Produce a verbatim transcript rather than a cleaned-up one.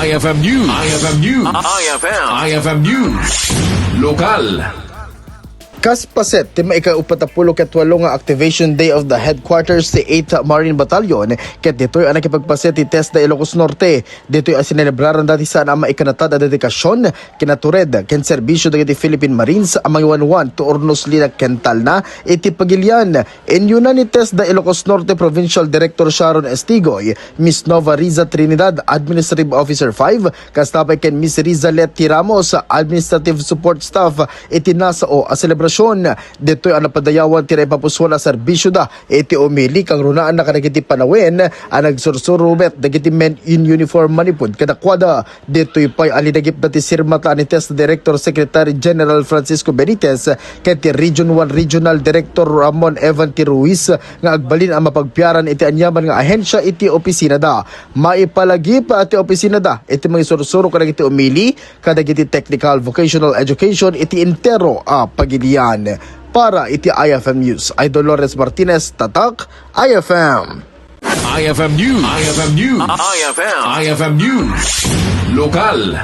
I F M News. I F M News. I F M. I F M News. Lokal. Kas paset ti maikauppat a pulo ket walo nga Activation Day of the Headquarters ti Eighth Marine Battalion, ket ditoy a nakipagpaset ti TESDA Ilocos Norte. Ditoy a sinelebraran dati saan a maikanatad a dedikasion, kinatured, ken serbisyo dagiti Philippine Marines a mangiwanwan ti urnos lina ken talna iti pagilian. Inyuna ni TESDA Ilocos Norte Provincial Director Sharon Estigoy, Miss Nova Riza Trinidad, Administrative Officer five, kasta pay ken Miss Riza Leti Ramos, Administrative Support Staff, iti nasao a selebrasion. Ditoy a napadayawan ti naipapusuan a serbisyoda iti umili kangrunaan na kadagiti panawen a nagsursuro met dagiti men in uniform manipud kadakuada. Ditoy pay a linagipda ti sirmata ni TESDA Director Secretary General Francisco Benitez ken ti Region one Regional Director Ramon Evan T. Ruiz nga agbalin a mapagpiaran iti aniaman nga ahensya iti opisinada. Maipalagip ti opisinada iti mangisursuro kadagiti umili kadagiti technical vocational education iti entero a pagilian. Para iti I F M News, I Dolores Martinez, Tatak, I F M. I F M News. I F M News. I F M. I F M News. Lokal.